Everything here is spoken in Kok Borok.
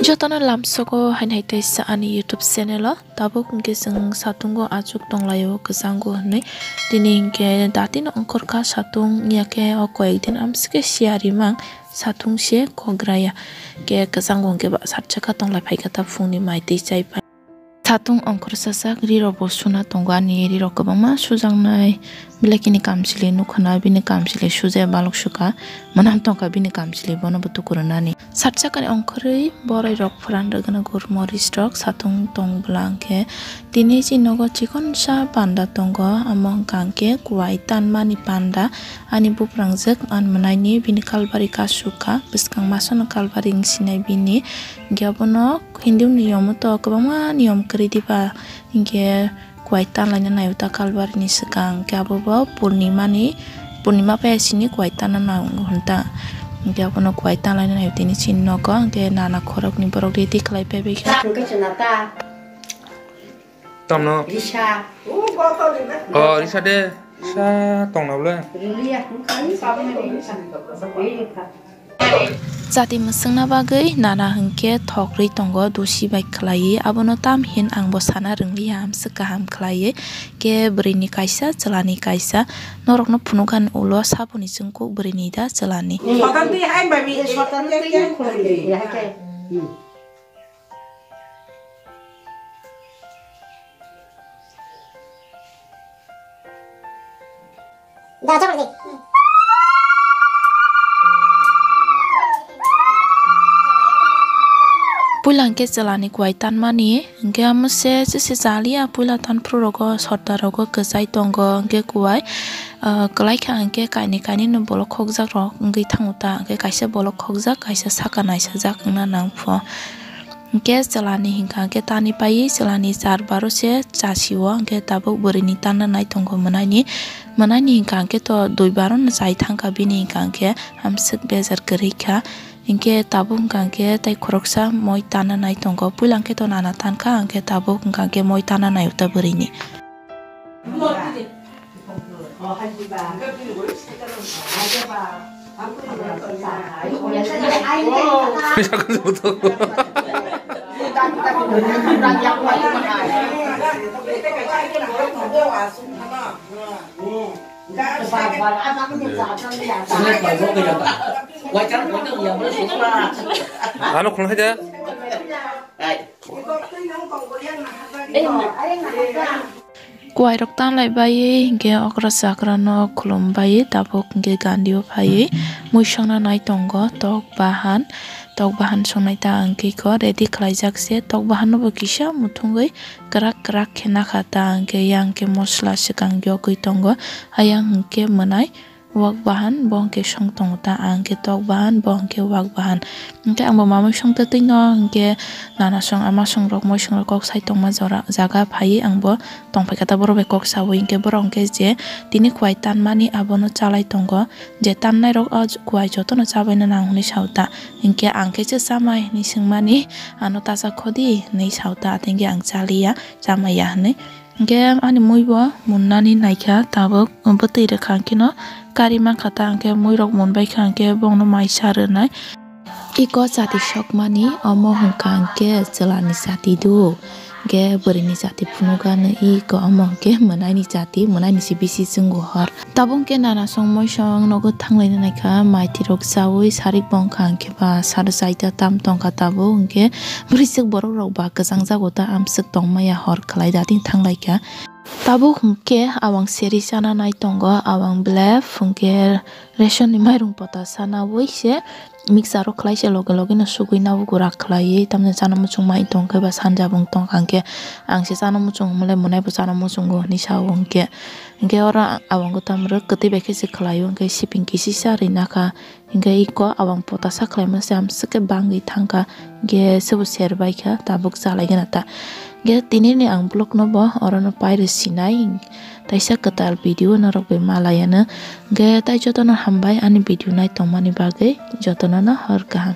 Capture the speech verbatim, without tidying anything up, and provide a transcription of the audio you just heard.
Jotono lamsogo haini hai teisa ani YouTube channel o. Tabuk hwnkhe chwng satungo achuk tonglaio kwchango hwnwi. Tini hwnkhe datino ongkhorkha satung, yakhe o koyek din amsike siyarimang satung se kokraya. Khe kwchango hwnkhe ba satsakha tonglai phaikha ta phungni mai twi chai phai. Satung ongkhorsa sak rirok bo suna tongo, ani rirok kwbangma sujaknai. Belai khini kamchwlwi nukha na, bini kamchwlwi sujaya balok sukha, mwnam tongkha bini kamchwlwi, bono bo tukurunani. Satsakani ongkhorwi boroi rok phuran rwgwna gurmoris rok satung tong bwla hwnkhe tini chini nogo chikonsa panda tongo, amo hwnkha hwnkhe kuwai tanmani panda. Ani buprangjwk ani mwnaini bini kalbari kasukha, bwskang masano kalbari wngsinai bini, hwnkhe abono Hindu niyom to kwbangma niyom kwrwi diba, hwnkhe kuwai tanlaina naio ta kalbarini swkang, hwnkhe abo bo purnimani, purnima paiya sini kuwai tanna nango hwn ta. Hwnkhe abono kuwai tanlaina naio tini chini nogo, hwnkhe nana khoroknwi borok ready khlai paibai kha. Tamno? Risa. O, risa de. Risa tongna bole. Jati mwswkna bagwi nana hwnkhe thok rwi tongo, dusi bai khlaiwi. Abono tam hin ang bo sana rwngliya, amswk kaham khlaiwi. Khe bwrwini kaisa, chwlani kaisa. Norokno phunukani ulo saboni chwngkuk bwrwini da chwlani. Puila hwnkhe chwlani kuwai tanmani, hwnkhe amo se, se, se chaliya, puila tanphuru rogo, sota rogo kwchai tongo, hwnkhe kuwai, ah, kwlai kha hwnkhe kainwi kainwi no bolok khokjak rok wngwi thango ta, hwnkhe kaisa bolok khokjak, kaisa saka naisajak wngna nang pho. Hwnkhe chwlani hwnkha hwnkhe tani paiwi chwlani char baro se chasio, hwnkhe tabuk bwrwini tanna nai tongo mwnaini. Mwnaini hwnkha hwnkhe to dui baro no chai thangkha bini hwnkha hwnkhe amswk bejar kwrwi kha. Hwnkhe tabuk hwnkha hwnkhe tei khoroksa moi tanna nai tongo. Puila hwnkhe to nana tankha, hwnkhe tabuk hwnkha hwnkhe moi tanna nai o ta bwrwini. Ano khulum hai de. Kuwai rok tanlai baiwi hwnkhe okra chakra no khulum baiwi tabuk hwnkhe gandhi o phaiwi mui songna nai tongo tok bahan, tok bahan songnai ta hwnkhe kho ready khlaijak se tok bahan no bo kisa muthungwi kwrak kwrak khe nakha ta hwnkhe yang khe mosla swkang yogwi tongo ayang hwnkhe mwnai. Wak bahan, bo hwnkhe song tongo ta, ang khe tok bahan, bo hwnkhe wak bahan. Hwnkhe ang bo mamui song twtwi no, hwnkhe nana song, ama song rok, moi song rok kok sai tongma jora, jaga phaiwi ang bo tongphai kha ta, borok bai kok saui, hwnkhe borok hwnkhe je tini kuwai tanmani abono chalai tongo, je tannai rok o kuwai jotono chabaino nang hwnwi sao ta, hwnkhe ang khe se chamai hwnwi swngmani, ano ta cha khodi hwnwi sao ta, tei hwnkhe ang chaliya, chamaiya hwnwi. Hwnkhe ani mui bo munnani naikha tabuk, bwtwi rwkha hwnkhe no kari mankha ta, hwnkhe mui rok munbaikha hwnkhe bongno mai sa rwnai. Iko chati sokmani omo hwnkha hwnkhe chwlani chati do, hwnkhe bwrwini chati phunukgani iko omo hwnkhe mwnaini chati, mwnaini se bisi chwngo hor. Tabuk hwnkhe nana song moi song nogo thanglaina naikha, maitwi rok chaui sarik bongkha hwnkhe ba sado chaita tam tongkha tabuk hwnkhe bwrwisuk borok rok ba kwchang jago ta amswk tongmaya hor khlai da tini thanglaikha. Tabuk hwnkhe awang seri chana nai tongo, awang belep hwnkhe ration ni mairung pota sanaui se mixer o khlai se loge loge no sugui nabo gura khlaiwi tamni chana muchung mai tongkhe ba sanja bung tongkha hwnkhe ang se chana muchung hwnmale mwnai bo chana muchungo hwnwi sao hwnkhe. Hwnkhe oro awang kwtam rwk kwtwi bai khe se khlaio, hwnkhe siping kisi sa rwina kha, hwnkhe iko awang pota sa khlaima se amswk khe bangwi thangkha, hwnkhe sebo ser bai kha tabuk chalai gana ta. Hwnkhe tini ni ang vlog no bo oro no pai rw sinai, taisa kwtal video norok bai malai ano. Hwnkhe tai jotono hambai ani video nai tongmani bagwi, jotono no hor kaham.